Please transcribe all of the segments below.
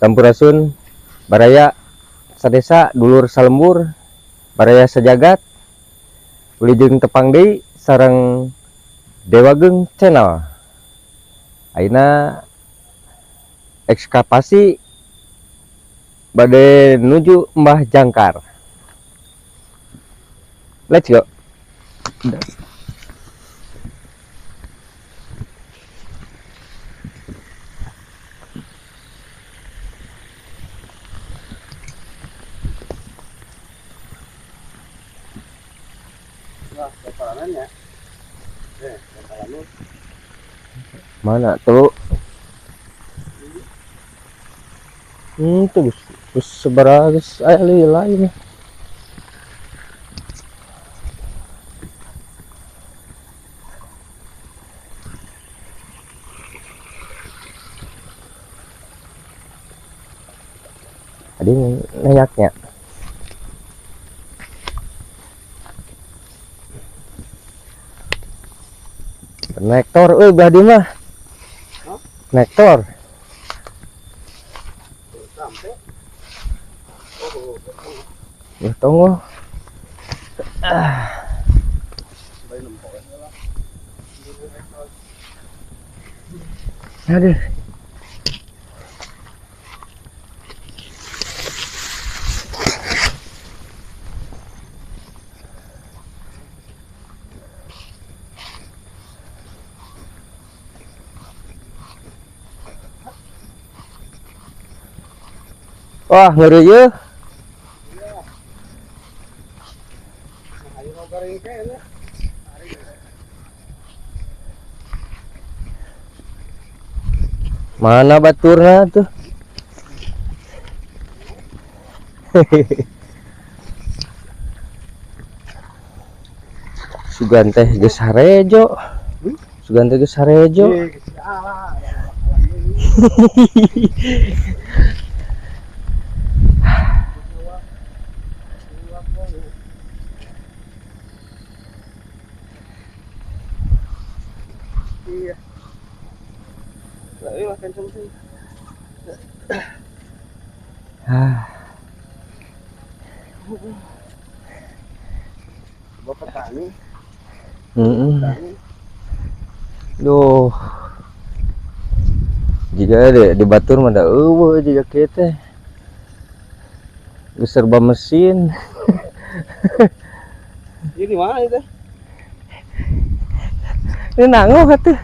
Sampurasun baraya sadesa dulur salembur baraya sajagat wilujeng tepang deui sareng Dewageng Channel. Ayeuna ekskavasi bade nuju Mbah Jangkar. Let's go. Mana tuh? Tuh geus sabaraha geus aya lila ini. Tadi nayaknya. Nektor euy belah dieu mah. Nektor. Ya tunggu. Aduh. Wah, ngeri ya. Mana baturna tuh? Sugan teh geus harejo. Sugan teh geus harejo. Iya. Lah kenceng sih. Ah. Bapak petani. Duh. Jika di batur mah da eueuh jiga kieu teh. Geus serba mesin. Ieu di mana itu? Ini nangguh atuh.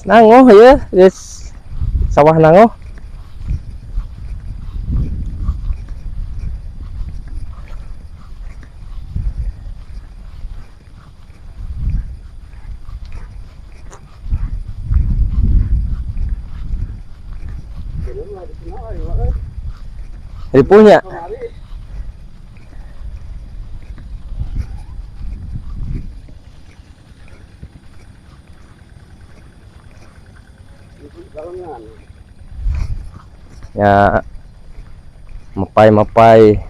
Nangguh ya, geus sawah nangguh. Ripuhnya. Ya, mapai-mapai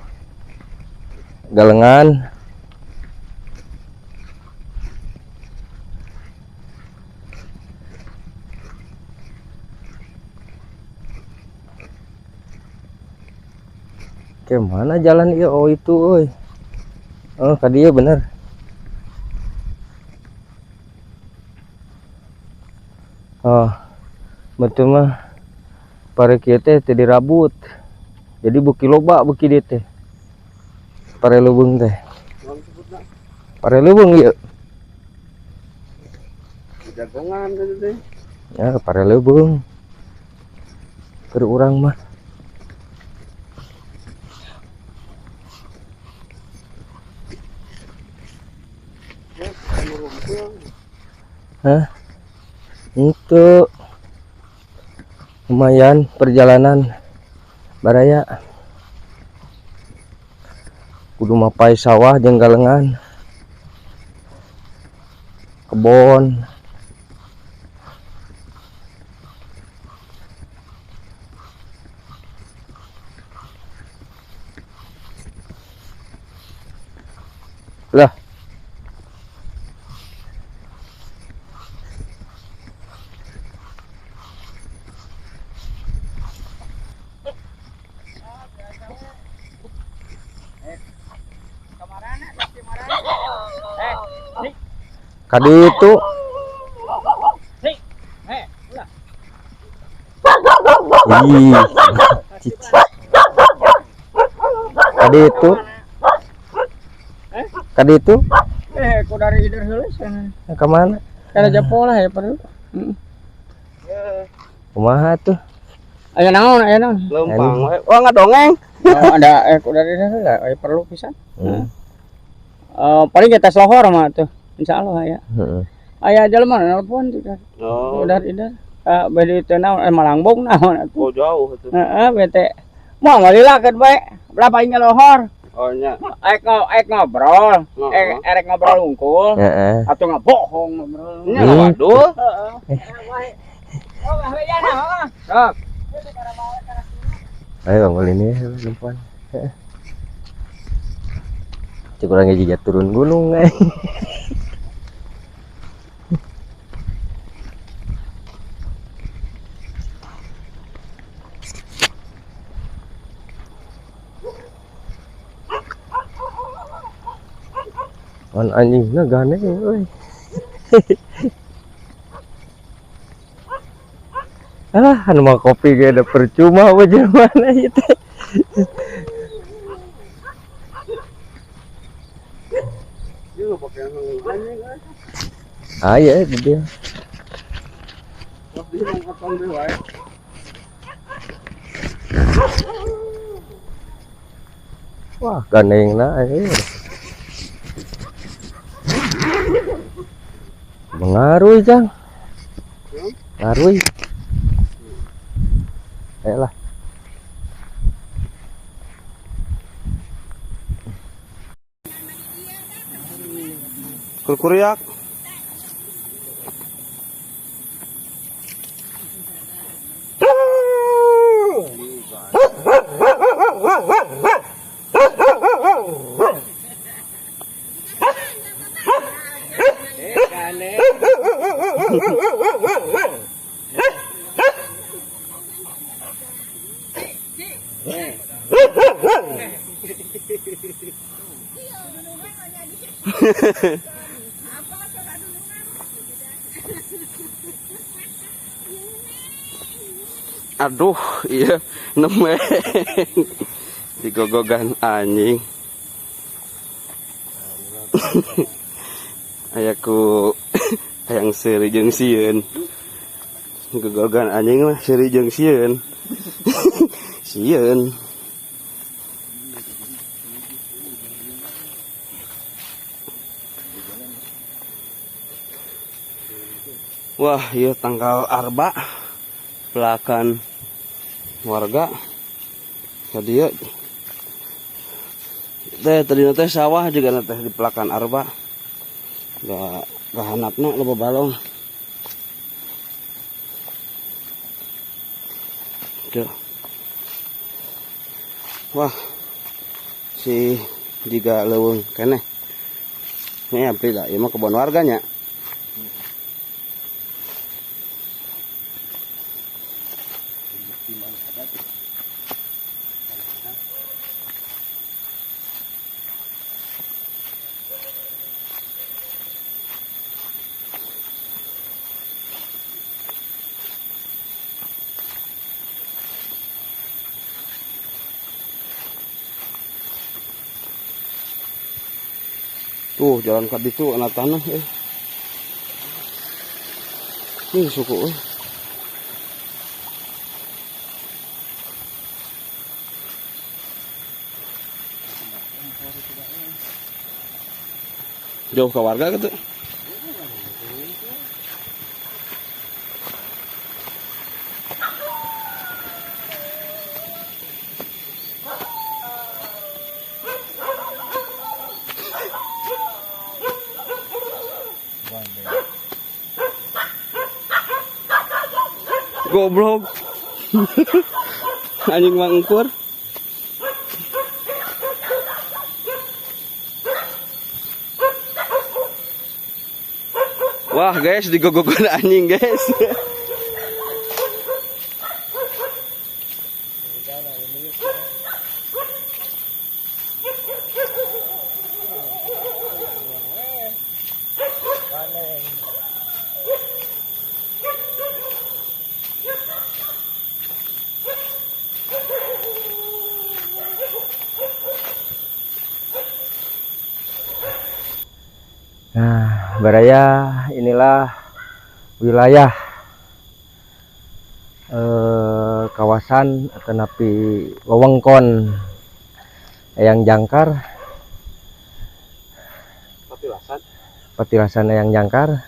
galengan. Oke, mana jalan ieu? Oh, itu euy. Oh, ka dieu bener. Oh, betul mah. Pare kieu teh teu dirabut. Jadi beuki loba beuki dieu teh. Pare leuweung teh. Pare leuweung ieu. Jagongan teh teh. Ya, pare leuweung. Keur urang mah. Hah? Untuk lumayan perjalanan baraya kudu mapai sawah jeung galengan kebon. Lah, Ka ditu. Ih. Ka ditu. Ka ditu. Eh, ku dari ider heula sana. Ka mana? Kana japolah ya perlu. Heeh. Kumaha tuh? Aya naon, aya naon? Lempang we. Wah, ngadongeng. Oh, ada ku dari ider heula, aya perlu pisan. Heeh. Paling kita lohor mah tuh. Insyaallah aya. Heeh. Aya jelema nelpon juga. Oh. Udah ider. Bade teu naon, malangbong naon atuh. Oh, jauh atuh. Heeh, bete. Moal ngalilakeun bae. Berapa inga lohor? Oh, nya. Aek ngobrol, Heeh. erek ngobrol hungkul. Heeh. Atau ngabohong ngobrol. Nya waduh. Heeh. Oh, ya nah, heeh. Sok. Ayo Bang ini lempuan. Heeh. Cek urang ge jiga turun gunung euy. An anjingna gane euy. Ah, anu mah kopi ge da percuma we jelema ieu teh. Ieu pake anjing euy. Aya di dieu. Wah, di mah katong deui wae. Wah, gandengna euy. Mengaruh, Jang. Ngaruh. Ayolah. Kurkuriak. Aduh, iya nemeng digogogan anjing. Ayaku hayang seuri jeung sieun. Gogogan anjing mah seuri jeung sieun. Sieun. Wah, iya tanggal Arba pelakan warga tadi ya teh tadi teh sawah juga teh di pelakan Arba gak hanapna loba balong tuh. Wah, si jiga leuweung keneh ini api lah ieu mah kebon warganya. Tuh jalan ke ditu anak tanah eh. Ini suku eh. Jauh ke warga gitu. Goblok. Anjing mangkur. Wah, guys, digogogan anjing, guys. Baraya inilah wilayah kawasan atanapi wewengkon Eyang Jangkar. Patilasan. Patilasan Eyang Jangkar.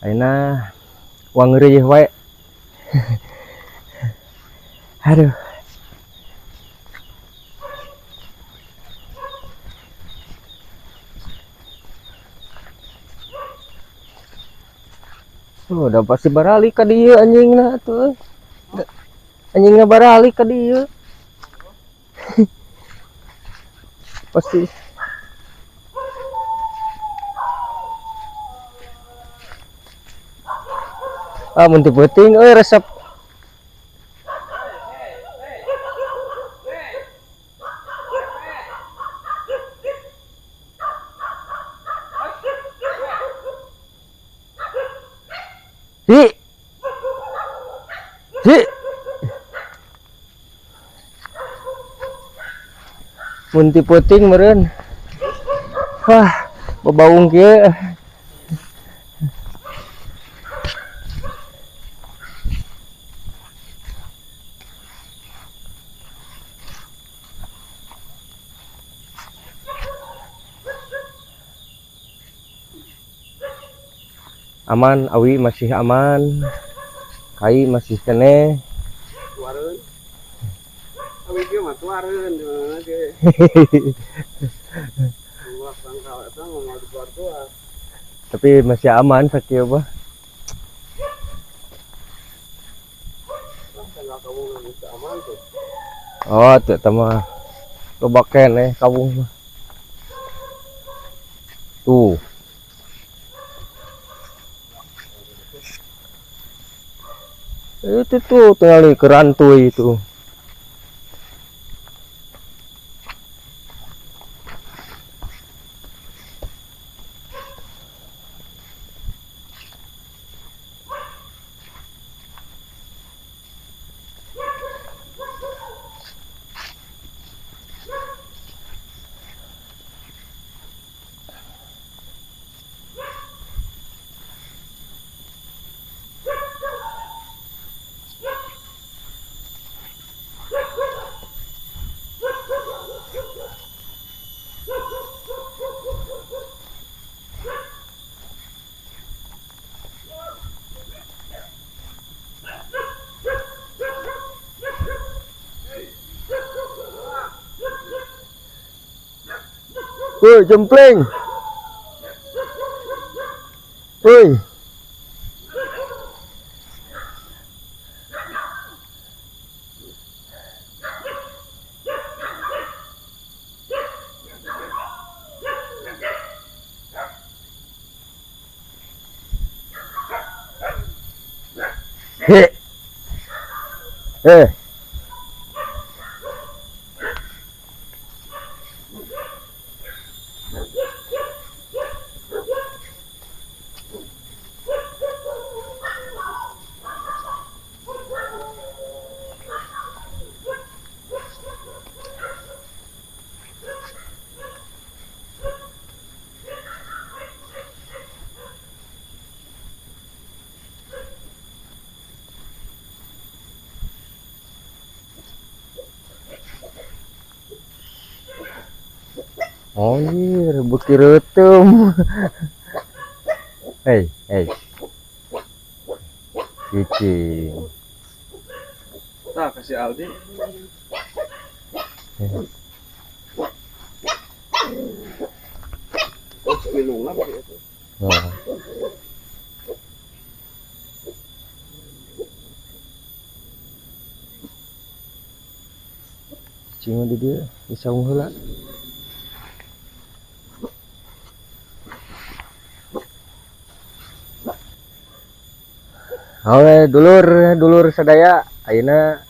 Ayeuna wangeureuh wae. Aduh. Oh, udah pasti baralik ka dieu anjingna atuh. Anjingna baralik ka dieu. Pasti. Ah, mun teu peuting euy resep. Hi. Hi. Mun teu peuting meureun. Wah, babaung kieu. Aman, awi masih aman, kai masih kene. Tuareun. Awi kieu mah tuareun di mana ge. Luas bangkal eta mah dituar-tuar. Tapi masih aman sakieu mah. Lah tanggal kawung geus aman tuh. Oh, teu eta mah loba keneh kawung mah. Tuh. Itu tuh tinggal kerantui itu. Woi, jempling. Woi. He. Eh. Anjir, beuki reuteum. Hei, hei. Cicing. Tah kasih Aldi. Oh, minumna pakai itu. Nah. Cicing di dieu, disaung heula. Oke, dulur, dulur sadaya ayeuna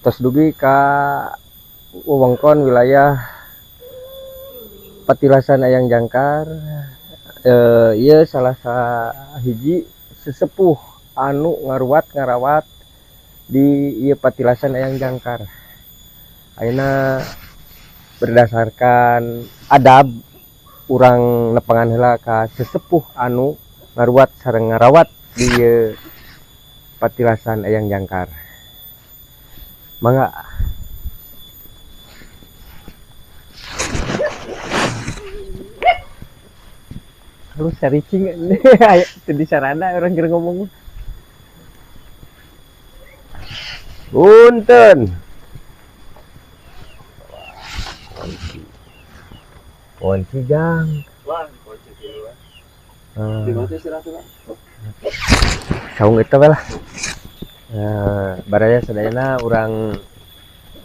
tos dugi ka wewengkon wilayah Patilasan Eyang Jangkar. Ieu salah sahiji sesepuh anu ngaruat ngarawat di ieu Patilasan Eyang Jangkar. Ayeuna berdasarkan adab Urang nepangan heula ka sesepuh anu ngaruat sareng ngarawat di ieu patilasan Eyang Jangkar. Mangga. Lu saricing aya teu di sarana urang keur ngomong. Punten. Kunci jang. Wah, kunci dulu. Di mana istirahat tuh, Pak? Saung eta we lah. Baraya sadayana urang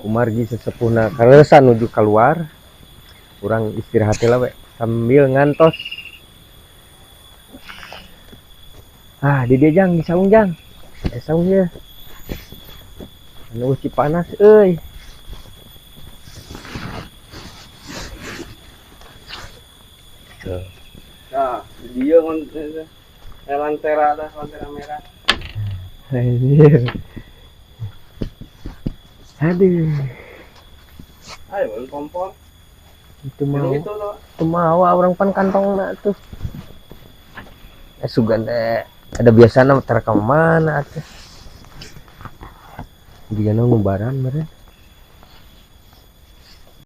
kumargi sesepuhna kaleresan nuju keluar. Urang istirahat heula we sambil ngantos. Ah, di dia jang, di saung jang. Saung ieu. Anu Cipanas euy. Nah, dia ngon lantera dah, lantera merah. Anjir. Aduh. Ayo, bang kompor. Itu mau. Itu mau orang pan kantongna tuh. Sugan teh ada biasana terekam mana atuh. Jigana ngubaran meureun.